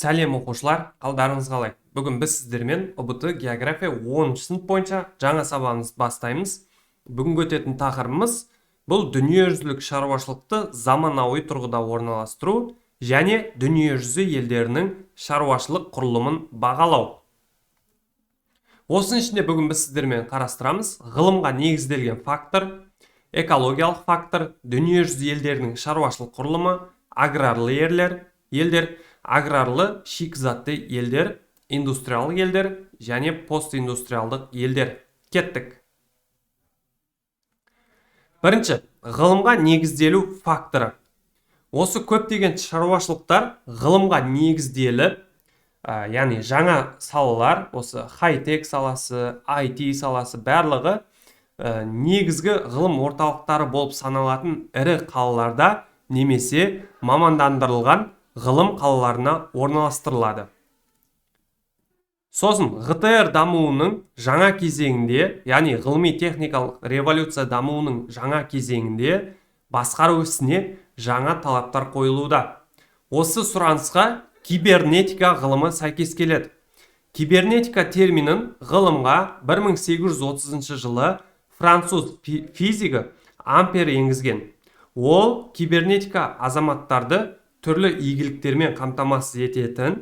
Сәлем, оқушылар! Қалдарыңыз қалай? Бүгін біз сіздермен ҰБТ география 10 сынып бойынша жаңа сабағымызды бастаймыз. Бүгінгі өтетін тақырыбымыз бұл дүниежүзілік шаруашылықты заманауи тұрғыда орналастыру және дүниежүзі елдерінің шаруашылық құрылымын бағалау. Осының ішінде бүгін біз сіздермен қарастырамыз: ғылымға негізделген фактор, экологиялық фактор, дүниежүзі елдерінің шаруашылық құрылымы, аграрлы елдер, аграрлы шикізатты елдер, индустриялық елдер және постиндустриалдық елдер. Кеттік! Бірінші, ғылымға негізделу факторы. Осы көптеген шаруашылықтар ғылымға негізделіп, яғни жаңа салалар, осы хай-тек саласы, IT саласы, барлығы негізгі ғылым орталықтары болып саналатын ірі қалаларда немесе мамандандырылған ғылым қалаларына орналастырылады. Сосын ҒТР дамуының жаңа кезеңінде, яғни ғылыми техникалық революция дамуының жаңа кезеңінде басқару ісіне жаңа талаптар қойылуда. Осы сұранысқа кибернетика ғылымы сәйкес келеді. Кибернетика терминін ғылымға 1830 жылы француз физигі Ампер енгізген. Ол кибернетика азаматтарды түрлі игіліктермен қамтамасыз ететін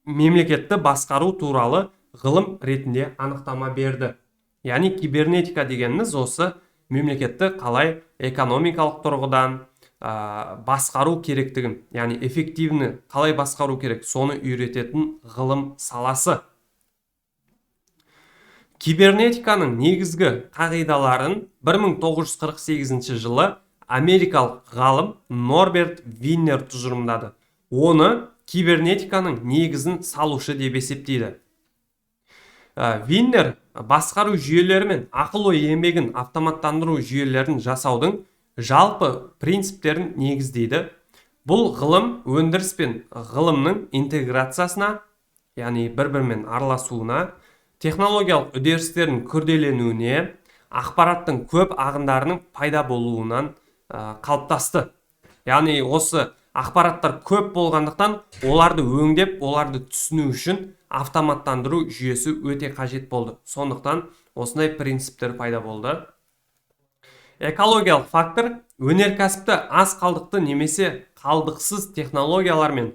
мемлекетті басқару туралы ғылым ретінде анықтама берді. Яғни кибернетика дегеніміз осы мемлекетті қалай экономикалық тұрғыдан басқару керектігін, яғни эффективні қалай басқару керек, соны үйрететін ғылым саласы. Кибернетиканың негізгі қағидаларын 1948 жылы америкалық ғалым Норберт Виннер тұжырымдады. Оны кибернетиканың негізін салушы деп есептейді. Виннер басқару жүйелері мен ақыл ой еңбегін автоматтандыру жүйелерін жасаудың жалпы принциптерін негіздейді. Бұл ғылым өндіріс пен ғылымның интеграциясына, яғни бір бірімен араласуына, технологиялық үдерістердің күрделенуіне, ақпараттың көп ағындарының пайда болуынан қалыптасты. Яғни осы ақпараттар көп болғандықтан, оларды өңдеп, оларды түсіну үшін автоматтандыру жүйесі өте қажет болды. Сондықтан осындай принциптер пайда болды. Экологиялық фактор: өнеркәсіпті аз қалдықты немесе қалдықсыз технологиялармен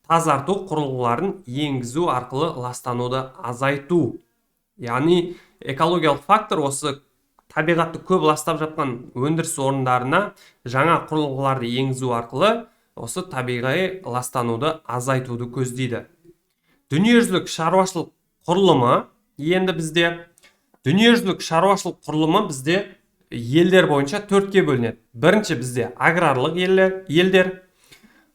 тазарту құрылғыларын енгізу арқылы ластануды азайту. Яғни экологиялық фактор осы табиғатты көп ластап жатқан өндіріс орындарына жаңа құрылғыларды енгізу арқылы осы табиғи ластануды азайтуды көздейді. Дүниежүзілік шаруашылық құрылымы. Енді бізде дүниежүзілік шаруашылық құрылымы бізде елдер бойынша төртке бөлінеді. Бірінші, бізде аграрлық елдер,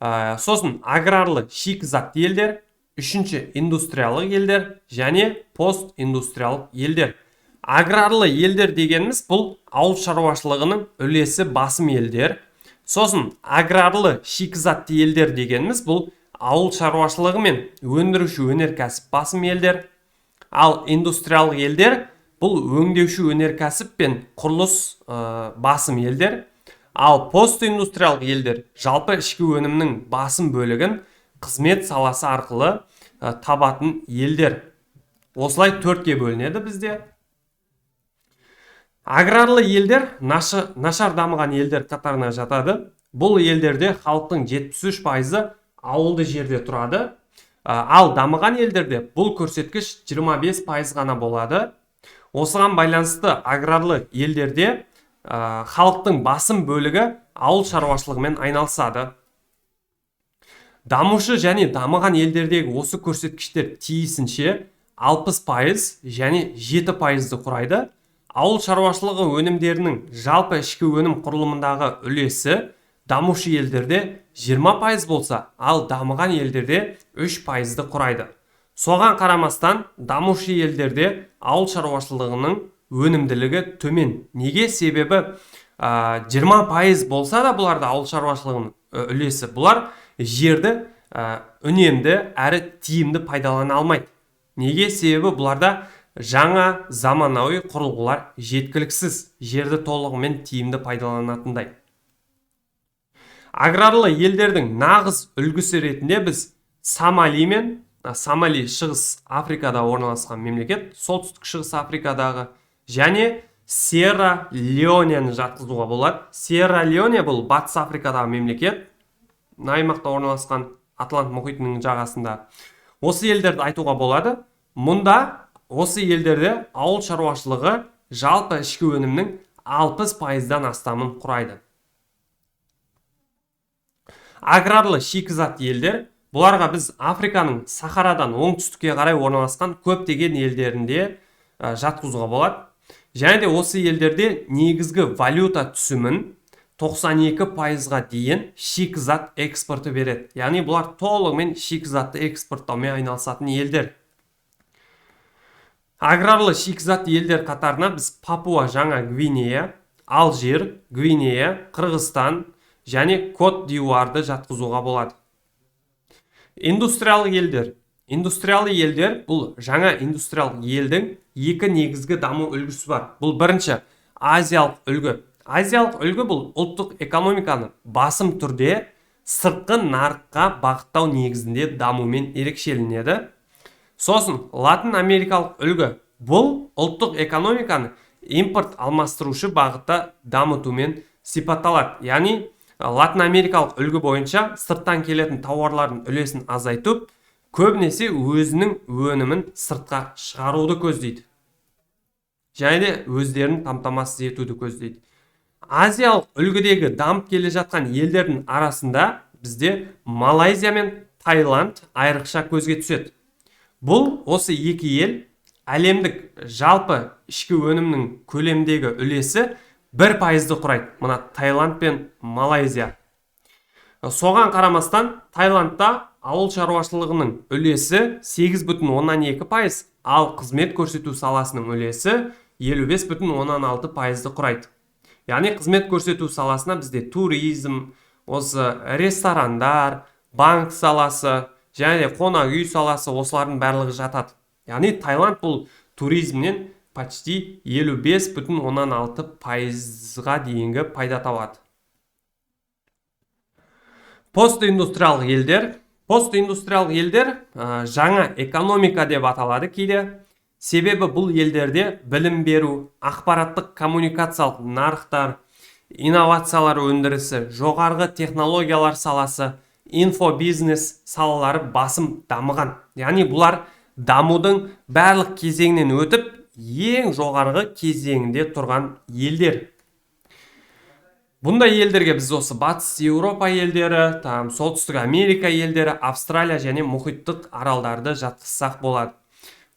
сосын аграрлы шикізатты елдер, үшінші, индустриялық елдер және постиндустриялық елдер. Аграрлы елдер дегеніміз бұл ауыл шаруашылығының үлесі басым елдер. Сосын аграрлы шикізатты елдер дегеніміз бұл ауыл шаруашылығы мен өндіруші өнеркәсіп басым елдер. Ал индустриялық елдер бұл өңдеуші өнеркәсіп пен құрылыс басым елдер. Ал постиндустриялық елдер жалпы ішкі өнімнің басым бөлігін қызмет саласы арқылы табатын елдер. Осылай төртке бөлінеді бізде. Аграрлы елдер нашар дамыған елдер қатарына жатады. Бұл елдерде халықтың 73%-ы ауылды жерде тұрады. Ал дамыған елдерде бұл көрсеткіш 25% ғана болады. Осыған байланысты аграрлы елдерде халықтың басым бөлігі ауыл шаруашылығымен айналысады. Дамушы және дамыған елдердегі осы көрсеткіштер тиісінше 60% және 7%-ды құрайды. Ауыл шаруашылығы өнімдерінің жалпы ішкі өнім құрылымындағы үлесі дамушы елдерде 20% болса, ал дамыған елдерде 3%-ды құрайды. Соған қарамастан дамушы елдерде ауыл шаруашылығының өнімділігі төмен. Неге? Себебі 20% болса да бұларда ауыл шаруашылығының үлесі, бұлар жерді үнемді әрі тиімді пайдалана алмайды. Неге? Себебі бұларда жаңа заманауи құрылғылар жеткіліксіз жерді толығымен тиімді пайдаланатындай. Аграрлы елдердің нағыз үлгісі ретінде біз Сомали мен Сомали Шығыс Африкада орналасқан мемлекет, Солтүстік Шығыс Африкадағы, және Сьерра Леонені жатқызуға болады. Сьерра Леоне бұл Батыс Африкадағы мемлекет, мына аймақта орналасқан, Атлант мұхитының жағасында. Осы елдерді айтуға болады. Мұнда осы елдерде ауыл шаруашылығы жалпы ішкі өнімнің 60%-дан астамын құрайды. Аграрлы шикізат елдер. Бұларға біз Африканың Сахарадан оңтүстікке қарай орналасқан көптеген елдерінде жатқызуға болады. Және де осы елдерде негізгі валюта түсімін 92%-ға дейін шикізат экспорты береді. Яғни бұлар толығымен шикізатты экспорттаумен айналысатын елдер. Аграрлы шикізат елдер қатарына біз Папуа Жаңа Гвинея, Алжир, Гвинея, Қырғызстан және Кот д'Ивуарды жатқызуға болады. Индустриялық елдер. Индустриялы елдер бұл жаңа индустриялық елдің екі негізгі даму үлгісі бар. Бұл бірінші азиялық үлгі. Азиялық үлгі бұл ұлттық экономиканы басым түрде сыртқы нарыққа бағыттау негізінде дамумен ерекшеленеді. Сосын латын америкалық үлгі бұл ұлттық экономиканы импорт алмастырушы бағытта дамытумен сипатталады. Яғни латын америкалық үлгі бойынша сырттан келетін тауарлардың үлесін азайтып, көбінесе өзінің өнімін сыртқа шығаруды көздейді және де өздерін қамтамасыз етуді көздейді. Азиялық үлгідегі дамып келе жатқан елдердің арасында бізде Малайзия мен Таиланд айрықша көзге түседі. Бұл осы екі ел әлемдік жалпы ішкі өнімнің көлемдегі үлесі 1%-ды құрайды. Мына Таиланд пен Малайзия. Соған қарамастан Таиландта ауыл шаруашылығының үлесі 8,2%, ал қызмет көрсету саласының үлесі 55,6%-ды құрайды. Яғни қызмет көрсету саласына бізде туризм, осы ресторандар, банк саласы және қонақ үй саласы, осылардың барлығы жатады. Яғни Таиланд бұл туризмнен почти 55,6%-ға дейінгі пайда табады. Постиндустриялық елдер. Постиндустриялық елдер жаңа экономика деп аталады кейде. Себебі бұл елдерде білім беру, ақпараттық коммуникациялық нарықтар, инновациялар өндірісі, жоғарғы технологиялар саласы, инфобизнес салалары басым дамыған. Яғни бұлар дамудың барлық кезеңінен өтіп, ең жоғарғы кезеңінде тұрған елдер. Бұндай елдерге біз осы Батыс Еуропа елдері, там Солтүстік Америка елдері, Австралия және мұхиттық аралдарды жатқызсақ болады.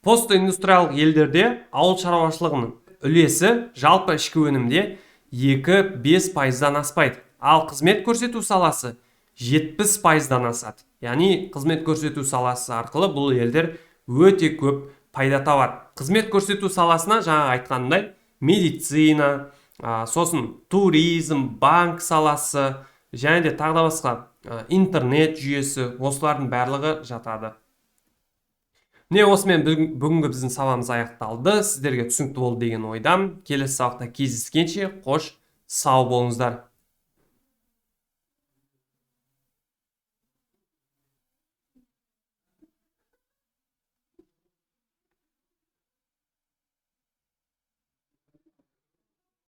Постиндустриялық елдерде ауыл шаруашылығының үлесі жалпы ішкі өнімде 2-5%-дан аспайды. Ал қызмет көрсету саласы 70%-дан асады. Яғни қызмет көрсету саласы арқылы бұл елдер өте көп пайда табады. Қызмет көрсету саласына жаңа айтқанымдай медицина, сосын туризм, банк саласы және де тағы да басқа интернет жүйесі, осылардың барлығы жатады. Міне, осымен бүгінгі біздің сабағымыз аяқталды. Сіздерге түсінікті болды деген ойдамын. Келесі сабақта кездескенше қош сау болыңыздар.